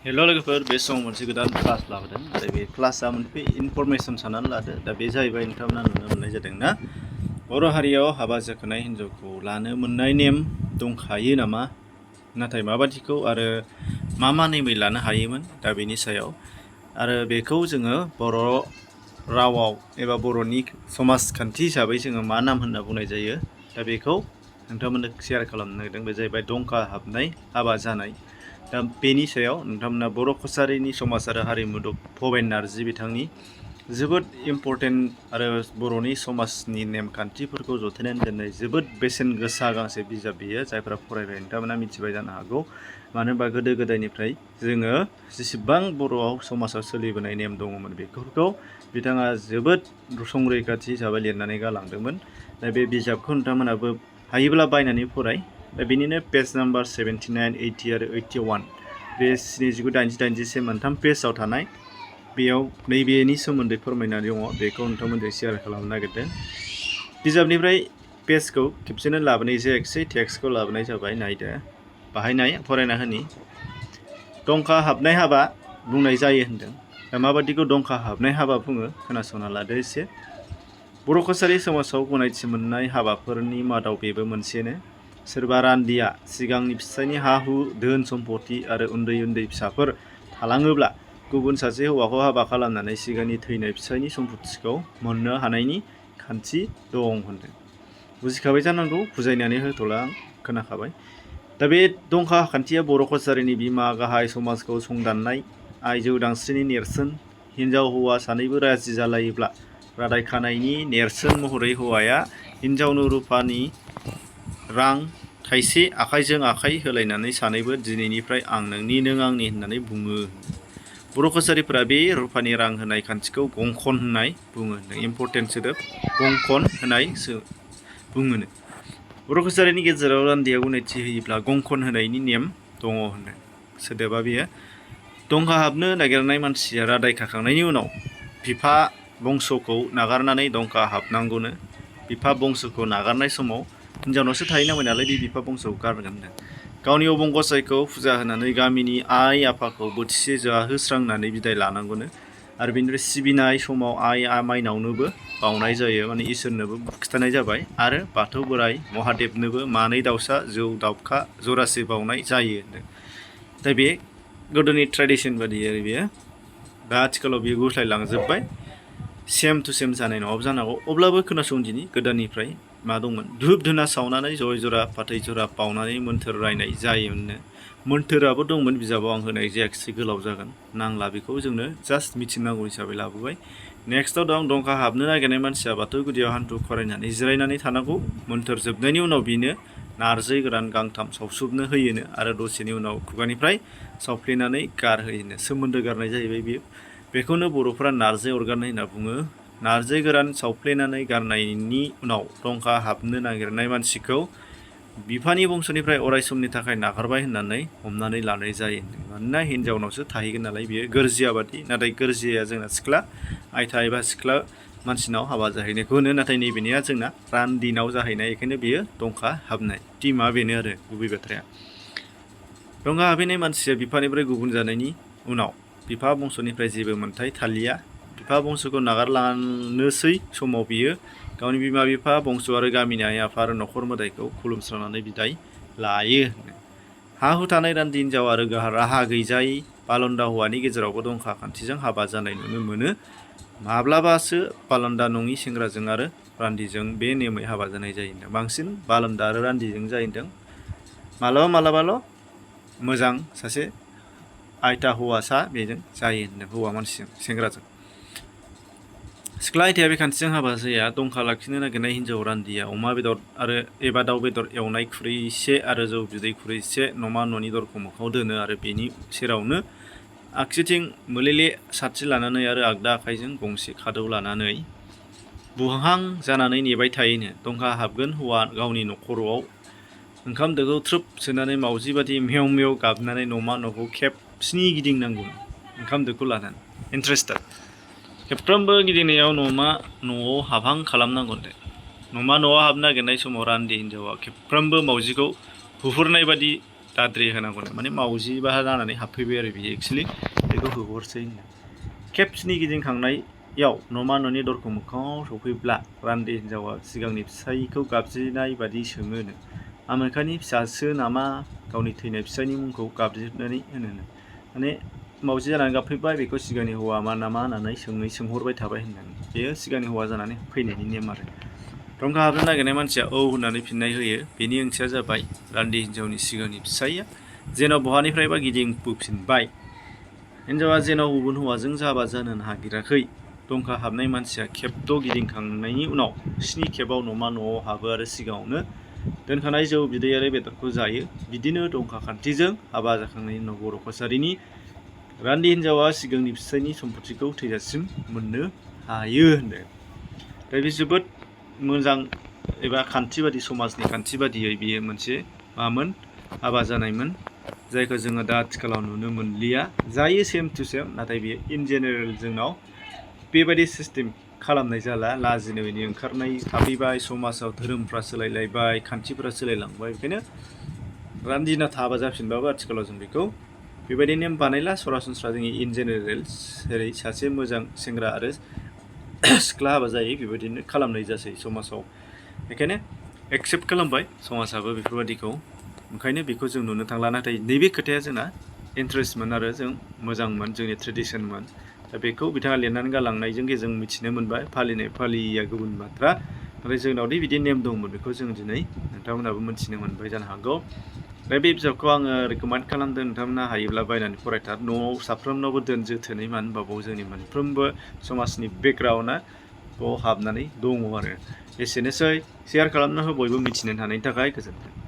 Hello लोगोफोर बे समाव मोनसे गोदान क्लास लाबोदों आरो बे क्लासआ मोनसे इनफरमेसन साननानै लादो दा बे जाहैबाय नोंथांमोना नुनो मोननाय जादों ना बर' हारियाव हाबा जाखानाय हिन्जावखौ लानो मोननाय नेम दंखायो नामा नाथाय माबादिखौ आरो मा नेमै लानो हायोमोन दा बेनि सायाव आरो बेखौ जोङो बर' रावाव एबा बर'नि समाजखान्थि हिसाबै जोङो मा नाम होनना बुंनाय जायो दा बेखौ नोंथांमोननो शेयार खालामनो नागिरदों बे जाहैबाय दंखा हाबनाय हाबा जानाय दा बेनि सायाव नोंथांमोना बर' कसारिनि समाज आरो हारिमु भबेन नार्जि बिथांनि जोबोद इम्पर्टेन्ट आरो बर'नि समाजनि नेमखान्थिफोरखौ जथायनानै दोननाय जोबोद बेसेन गोसा गांसे बिजाब बियो जायफ्रा फरायबाय नोंथांमोना मिथिबाय जानो हागौ मानो होनबा गोदो गोदायनिफ्राय जोङो जेसेबां बर'आव समाजाव सोलिबोनाय नेम दङमोन बेफोरखौ बिथाङा जोबोद संरैखाथि हिसाबै लिरनानै गालांदोंमोन दा बे बिजाबखौ नोंथांमोनाबो हायोब्ला बायनानै फराय दा बेनिनो पेज नाम्बार 79, 80 आरो 81 बे 79, 80, 81 मोनथाम पेजाव थानाय बेयाव नैबेनि सोमोन्दै फोरमायनानै दङ बेखौ नोंथांमोनजों शेयार खालामनो नागिरदों बिजाबनिफ्राय पेजखौ खेबसेनो लाबोनाय जायाखिसै टेक्सटखौ लाबोनाय जाबाय नायदो बाहायनाय फरायना होनि दंखा हाबनाय हाबा बुंनाय जायो होनदों दा माबादिखौ दंखा हाबनाय हाबा बुङो खोनासंना लादो एसे बर' कसारि समाजाव गनायथि मोननाय हाबाफोरनि मादाव बेबो मोनसेनो सोरबा रान्दिया सिगांनि फिसायनि हा हु धोन सम्पति आरो उन्दै उन्दै फिसाफोर थालाङोब्ला गुबुन सासे हौवाखौ हाबा खालामनानै सिगांनि थैनाय फिसायनि सम्पतिखौ मोननो हानायनि खान्थि दं होनदों बुजिखाबाय जानांगौ बुजायनानै होथ'ला आं खोनाखाबाय दा बे दंखा खान्थिया बर' कसारिनि बिमा गाहाय समाजखौ संदाननाय आइजो उदांस्रिनि नेरसोन हिन्जाव हौवा सानैबो राजि जालायोब्ला रादाय खानायनि नेरसोन महरै हौवाया हिन्जावनो रुपानि रां थाइसे आखाइजों आखाइ होलायनानै सानैबो दिनैनिफ्राय आं नोंनि नों आंनि होननानै बुङो बर' कसारिफोरा बे रुपानि रां होनाय खान्थिखौ गंखन होननाय बुङो इम्पर्टेन्ट सोदोब गंखन होनाय बुङोनो बर' कसारिनि गेजेराव रान्दिया गनायथि होयोब्ला गंखन होनायनि नेम दङ होनो सोदोबा बेयो दंखा हाबनो नागिरनाय मानसिया रादाय खाखांनायनि उनाव बिफा बंस'खौ नागारनानै दंखा हाबनांगौनो बिफा बंस'खौ नागारनाय समाव हिन्जावनावसो थाहैनांबाय नालाय बे बिफा बंस'खौ गारगोन होनदों गावनि अबंगसायखौ फुजा होनानै गामिनि आइ आफाखौ बोथिसे जाहोस्रांनानै बिदाय लानांगौनो आरो बेनिफ्राय सिबिनाय समाव आइ माइनावनोबो बावनाय जायो माने इसोरनोबो खिथानाय जाबाय आरो बाथौ बोराइ महादेबनोबो मानै दाउसा जौ दाउखा जरासे बावनाय जायो होनदों दा बे गोदोनि ट्रेडिसन बादि आरो बेयो दा आथिखालाव बेयो गुस्लायलांजोब्बाय सेम टु सेम जानाय नङाबो जानांगौ अब्लाबो खोनासं दिनि गोदोनिफ्राय मा दंमोन धुप धुना सावनानै जय जरा फाथै जरा बावनानै मोन्थोर रायनाय जायोमोननो मोन्थोराबो दंमोन बिजाबाव आं होनाय जायाखिसै गोलाव जागोन नांला बेखौ जोंनो जास्ट मिथिनांगौ हिसाबै लाबोबाय नेक्स्टआव दं दंखा हाबनो नागिरनाय मानसिया बाथौ गुदियाव हान्थु खरायनानै जिरायनानै थानांगौ मोन्थोर जोबनायनि उनाव बिनो नारजि गोरान गांथाम सावसुबनो होयोनो आरो दसेनि उनाव खुगानिफ्राय सावफ्लेनानै गारहोयोनो सोमोन्दो गारनाय जाहैबाय बियो बेखौनो बर'फोरा नारजि अरगारनाय होनना बुङो नारजि गोरान सावफ्लेनानै गारनायनि उनाव दंखा हाबनो नागिरनाय मानसिखौ बिफानि बंस'निफ्राय अराय समनि थाखाय नागारबाय होननानै हमनानै लानाय जायो मानोना हिन्जावनावसो थाहैगोन नालाय बियो गोरजिया बादि नाथाय गोरजिया जोंना सिख्ला आयथा एबा सिख्ला मानसिनाव हाबा जाहैनायखौ होनो नाथाय नैबेनिया जोंना रान्दिनाव जाहैनाय बेखायनो बियो दंखा हाबनाय टिमा बेनो आरो गुबै बाथ्राया दंखा हाबहैनाय मानसिया बिफानिफ्राय गुबुन जानायनि उनाव बिफा बंस'निफ्राय जेबो मोन्थाय थालिया बिफा बंस'खौ नागारलांनोसै समाव बियो गावनि बिमा बिफा बंस' आरो गामिनि आइ आफा आरो न'खर मोदायखौ खुलुमस्रांनानै बिदाय लायो हा हु थानाय रान्दि हिन्जाव आरो राहा गैजायै बालन्दा हौवानि गेजेरावबो दंखा खान्थिजों हाबा जानाय नुनो मोनो माब्लाबासो बालन्दा नङि सेंग्राजों आरो रान्दिजों बे नेमै हाबा जानाय जायो बांसिन बालन्दा आरो रान्दिजों जाहैदों मालाबाल' मोजां सासे आयथा हौवासा बेजों जायो होनदों हौवा मानसिजों सेंग्राजों सिख्ला आयथाया बे खान्थिजों हाबा जाया दंखा लाखिनो नागिरनाय हिन्जाव रान्दिया अमा बेदर आरो एबा दाउ बेदर एवनाय खुरैसे आरो जौ बिदै खुरैसे नमा न'नि दरखं मोखाङाव दोनो आरो बेनि सेरावनो आगसिथिं मोलेले साथि लानानै आरो आगदा आखाइजों गंसे खादौ लानानै बुहां जानानै नेबाय थायोनो दंखा हाबगोन हौवा गावनि न'खरआव ओंखाम दोखौ थ्रोब सोनानै मावजि बादि मेव मेव गाबनानै नमा न'खौ खेबस्नि गिदिंनांगौ ओंखाम दोखौ लानानै इन्ट्रेस्टेड खेबफ्रोमबो गिदिंनायाव नमा न'आव हाबहां खालामनांगौ नमा न'आव हाबनो नागिरनाय समाव रान्दि हिन्जावा खेबफ्रोमबो मावजिखौ हुहुरनाय बादि दाद्रि होनांगौ माने मावजि बा जानानै हाबफैबाय आरो बियो एक्सुवेलि बेखौ होहरसै होनो खेबसेनि गिदिंखांनायाव न'मा न'नि दरखं मोखाङाव सफैब्ला रान्दि हिनजावा सिगांनि फिसायखौ गाबज्रिनाय बादि सोङोनो आमेरिकानि फिसासो नामा गावनि थैनाय फिसायनि मुंखौ गाबज्रिनानै होनो माने मावजि जानानै गाबफैबाय बेखौ सिगांनि हौवा मा नामा होननानै सोंहरबाय थाबाय होननानै बेयो सिगांनि हौवा जानानै फैनायनि नेम आरो दंखा हाबनो नागिरनाय मानसिया औ होननानै फिननाय होयो बेनि ओंथिया जाबाय रान्दि हिनजावनि सिगांनि फिसायआ जेन' बहानिफ्रायबा गिदिंबोफिनबाय हिनजावा जेन' गुबुन हौवाजों हाबा जानो नागिराखै दंखा हाबनाय मानसिया खेबद' गिदिंखांनायनि उनाव 7 खेबाव न'मा न'आव हाबो आरो सिगाङावनो दोनखानाय जौ बिदै आरो बेदरखौ जायो बिदिनो दंखा खान्थिजों हाबा जाखांनायनि उनाव बर' कसारिनि रान्दि हिनजावा सिगांनि फिसायनि सम्पथिखौ थैजासिम मोननो हायो होनदों दा बे जोबोद मोजां एबा खान्थि बादि समाजनि खान्थि बादियै बियो मोनसे मामोन हाबा जानायमोन जायखौ जोङो दा आथिखालाव नुनो मोनलिया जायो सेम टु सेम नाथाय बियो इन जेनेरेल जोंनाव बेबायदि सिस्टेम खालामनाय जाला लाजिनायनि ओंखारनाय थाफैबाय समाजाव धोरोमफ्रा सोलायलायबाय खान्थिफोरा सोलायलांबाय बेखायनो रान्दिना हाबा जाफिनबाबो आथिखालाव जों बेखौ बेबायदि नेम बानायला सरासनस्रा जोंनि इन जेनेरेल जेरै सासे मोजां सेंग्रा आरो सिख्ला हाबा जायो बेबायदिनो खालामनाय जासै समाजाव बेखायनो एक्सेप्ट खालामबाय समाजाबो बेफोरबायदिखौ ओंखायनो बेखौ जों नुनो थांला नाथाय नैबे खोथाया जोंना इन्टारेस्टमोन आरो जों मोजांमोन जोंनि ट्रेडिसनमोन दा बेखौ बिथाङा लिरनानै गालांनायजों जों मिथिनो मोनबाय फालियैया गुबुन बाथ्रा नाथाय जोंनावदि बिदि नेम दंमोन बेखौ जों दिनै नोंथांमोनाबो मिथिनो मोनबाय जानो हागौ दा बे बिजाबखौ आङो रेकमेन्ड खालामदों नोंथांमोना हायोब्ला बायनानै फरायथार न'आव साफ्रोमनावबो दोन जोथोनै मानो होनबा बाव जोंनि मोनफ्रोमबो समाजनि बेकग्राउन्डआ बाव हाबनानै दङ आरो एसेनोसै शेयार खालामना हो बयबो मिथिनो हानायनि थाखाय गोजोन्थों।